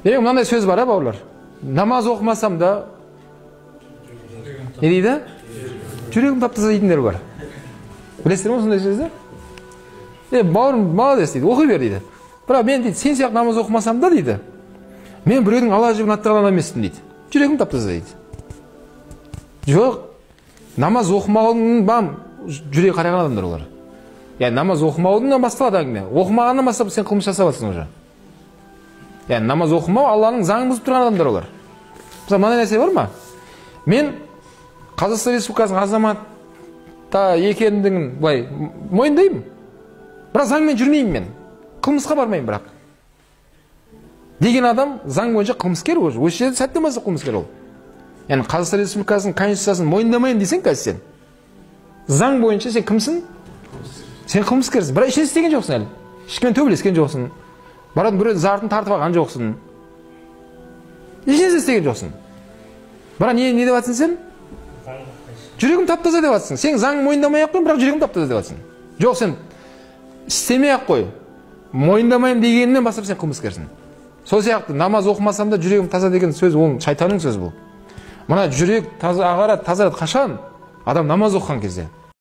Демек, мынандай сөз бар, бауырлар. Намаз оқымасам да не дейді? Жүрегім тап-таза дейтіндер бар. Білесіздер ме сондай сөзді? Бауырым, молодец дейді, оқи бер дейді. Бірақ мен дейді, сен сияқты намаз оқымасам да дейді, мен біреудің ала жібін аттырған адам емеспін дейді. Жүрегім тап-таза дейді. Жоқ, намаз оқымаудың бам жүрегі қарайған адамдар олар. Яғни намаз оқымаудың басталады әңгіме. Оқымағаннан бастап сен қылмыс жасап жатырсың уже. Яғни намаз оқымау Алланың заңын бұзып тұрған адамдар олар. Мысалы, мынандай нәрсе бар ма? Мен Қазақстан Республикасының азаматы екендігін былай мойындаймын. Бірақ заңмен жүрмеймін мен. Қылмысқа бармаймын бірақ. Деген адам заң бойынша қылмыскер уже. Осы жерде сәттен бастап қылмыскер ол. Яғни Қазақстан Республикасының конституциясын мойындамаймын десең қазір сен. Заң бойынша сен кімсің? Сен қылмыскерсің. Бірақ ешнәрсе істеген жоқсың әлі. Ешкіммен төбелескен жоқсың. Баратын біреудің зартын тартып алған жоқсың. Ешнәрсе істеген жоқсың. Бірақ не деп жатсың сен? Жүрегім тап-таза деп жатсың. Сен заң мойындамай ақ қой, бірақ жүрегім тап-таза деп жатсың. Жоқ, сен істемей ақ қой. Мойындамаймын дегеннен бастап сен қылмыскерсің. Сол сияқты намаз оқымасам да жүрегім таза деген сөз, ол шайтанның сөзі бұл. Мына жүрек таза ағарады, тазарады қашан? Адам намаз оқыған кезде.